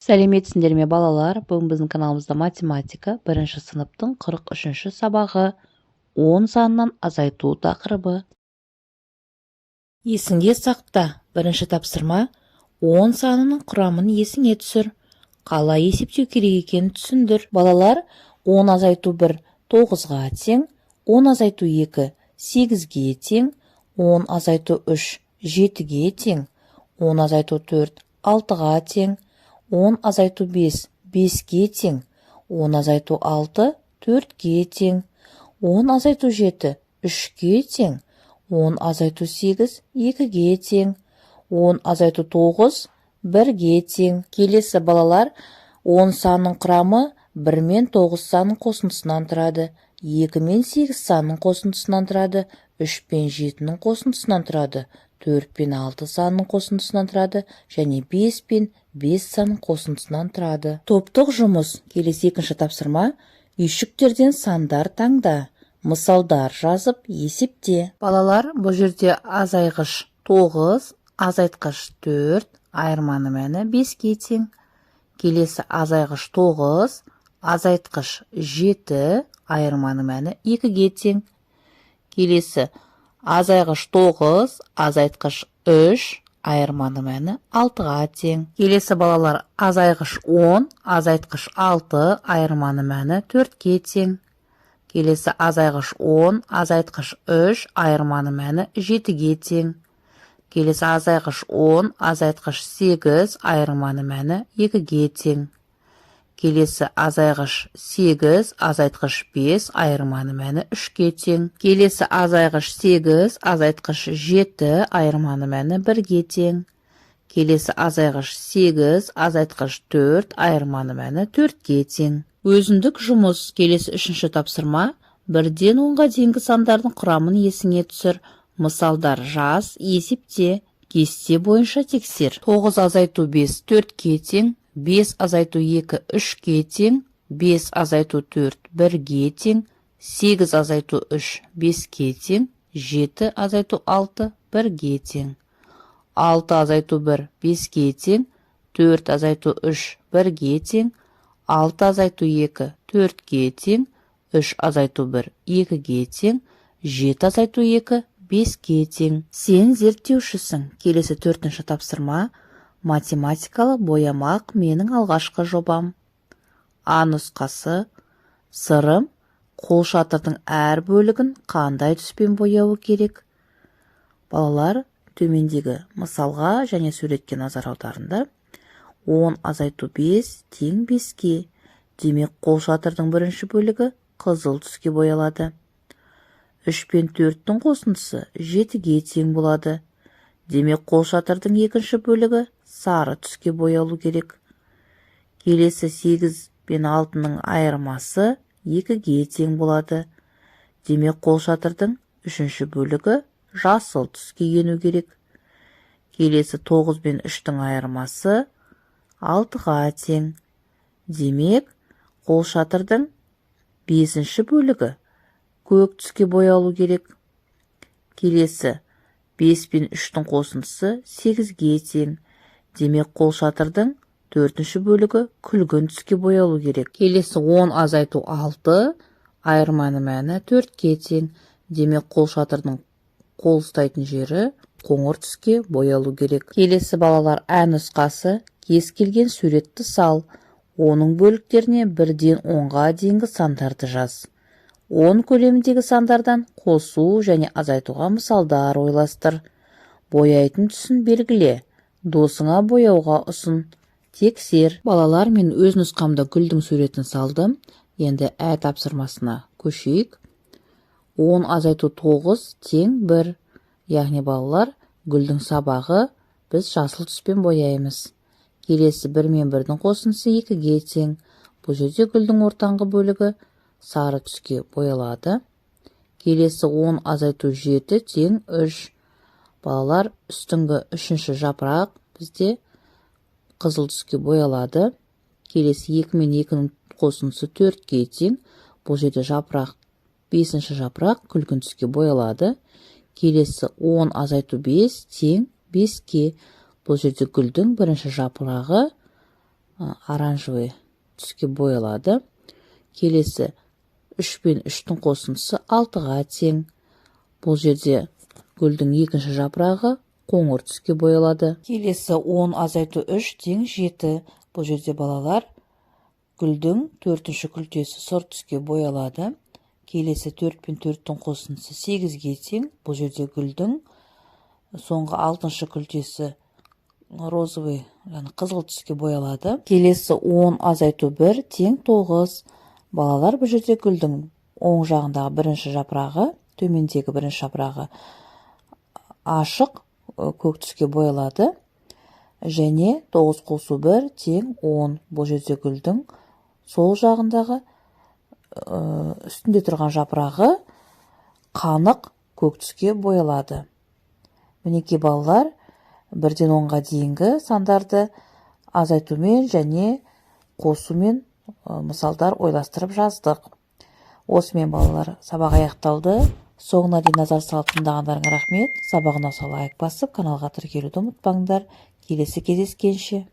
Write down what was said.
Сәлеметсіңдер ме, балалар! Бүгін біздің каналымызда математика бірінші сыныптың 43-ші сабағы, 10 санынан азайту тақырыбы. Есіңде сақта. Бірінші тапсырма: 10 санының құрамын есіңе түсір, қалай есептеу керек екенін түсіндір. Балалар, 10 азайту 1 9-ға тең, 10 азайту 2 8-ге тең, 10 азайту 3 7-ге тең, 10 азайту 4 6-ға тең, 10 азайту 5 5-ке тең, 10 азайту 6 4-ке тең, 10 азайту 7 3-ке тең, 10 азайту 8 2-ге тең, 10 азайту 9 1-ге тең. Келесі, балалар, 10 санының құрамы 1 мен 9 санының қосындысынан тұрады, 2 мен 8 санының қосындысынан тұрады, 3 пен 7-нің қосындысынан тұрады, 4 пен 6 санының қосындысынан тұрады және 5 пен 5 санының қосындысынан тұрады. Топтық жұмыс. Келесі екінші тапсырма: үйшіктерден сандар таңда, мысалдар жазып есепте. Балалар, бұл жерде азайғыш 9, азайтқыш 4, айырманың мәні 5-ке тең. Келесі азайғыш 9, азайтқыш 7, айырманың мәні 2-ге тең. Келесі азайғыш 9, азайтқыш 3, айырманың мәні 6-ға тең. Келесі, балалар, азайғыш 10, азайтқыш 6, айырманың мәні 4-ке тең. Келесі азайғыш 10, азайтқыш 3, айырманың мәні 7-ге тең. Келесі азайғыш 10, азайтқыш 8, айырманың мәні 2-ге тең. Келесі азайғыш 8, азайтқыш 5, айырманың мәні 3-ке тең. Келесі азайғыш 8, азайтқыш 7, айырманың мәні 1-ге тең. Келесі азайғыш 8, азайтқыш 4, айырманың мәні 4-ке тең. Өзіндік жұмыс. Келесі үшінші тапсырма: 1-ден 10-ға дейінгі сандардың құрамын есіңе түсір, мысалдар жаз, есепте, кесте бойынша тексер. 9 азайту 5 4-ке тең, 5 азайту 2 3-ке тең, 5 азайту 4 1-ге тең, 8 азайту 3 5-ке тең, 7 азайту 6 1-ге тең, 6 азайту 1 5-ке тең, 4 азайту 3 1-ге тең, 6 азайту 2 4-ке тең, 3 азайту 1 2-ге тең, 7 азайту 2 5-ке тең. Сен зерттеушісің. Келесі төртінші тапсырма: математикалық боямақ, менің алғашқы жобам. А нұсқасы. Сырым қолшатырдың әр бөлігін қандай түспен бояуы керек? Балалар, төмендегі мысалға және суретке назар аударыңдар. 10 азайту 5 тең 5-ке. Демек, қолшатырдың бірінші бөлігі қызыл түске боялады. 3 пен 4-тің қосындысы 7-ге тең болады. Демек, қолшатырдың екінші бөлігі сары түске боялу керек. Келесі 8 пен 6-ның айырмасы 2-ге тең болады. Демек, қолшатырдың үшінші бөлігі жасыл түске ену керек. Келесі 9 пен 3-тің айырмасы 6-ға тең. Демек, қолшатырдың бесінші бөлігі көк түске боялу керек. Келесі 5 пен 3-тің қосындысы 8-ге тең. Демек, қолшатырдың төртінші бөлігі күлгін түске боялу керек. Келесі 10 азайту 6, айырманың мәні 4-ке тең. Демек, қолшатырдың қол ұстайтын жері қоңыр түске боялу керек. Келесі, балалар, ә нұсқасы: кез келген суретті сал, оның бөліктеріне 1-ден 10-ға дейінгі сандарды жаз. 10 көлеміндегі сандардан қосу және азайтуға мысалдар ойластыр. Бояйтын түсін белгіле, досыңа бояуға ұсын, тексер. Балалар, мен өз нұсқамда гүлдің суретін салдым. Енді ә тапсырмасына көшейік. 10 азайту 9 тең 1. Яғни, балалар, гүлдің сабағы біз жасыл түспен бояймыз. Келесі 1 мен 1-дің қосындысы 2-ге тең. Бұл жерде гүлдің ортаңғы бөлігі сары түске боялады. Келесі 10 азайту 7 тең 3. Балалар, үстіңгі үшінші жапырақ бізде қызыл түске боялады. Келесі 2 мен 2-нің қосындысы 4-ке тең. Бұл жерде жапырақ, бесінші жапырақ күлгін түске боялады. Келесі 10 азайту 5 тең 5-ке. Бұл жерде гүлдің бірінші жапырағы Оранжевый түске боялады. Келесі, үш пен үштің қосындысы алтыға тең. Бұл жерде гүлдің екінші жапырағы қоңыр түске боялады. Келесі, 10 азайту үш тең жеті. Бұл жерде, балалар, гүлдің төртінші күлтесі сұр түске боялады. Келесі, төрт пен төрттің қосындысы сегізге тең. Бұл жерде гүлдің соңғы, алтыншы күлтесі розовый, яғни қызыл түске боялады. Келесі, 10 азайту бір тең тоғыз. Балалар, бұл жерде гүлдің оң жағындағы бірінші жапырағы, төмендегі бірінші жапырағы ашық көк түске боялады. Және 9 қосу 1 тең 10. Бұл жерде гүлдің сол жағындағы, үстінде тұрған жапырағы қанық көк түске боялады. Мінекей, балалар, 1-ден 10-ға дейінгі сандарды азайтумен және қосумен мысалдар ойластырып жаздық. Осымен, балалар, сабақ аяқталды. Соңына дейін назар салып тыңдағандарыңа рахмет. Сабақ ұнаса, лайк басып, каналға тіркелуді ұмытпаңдар. Келесі кездескенше!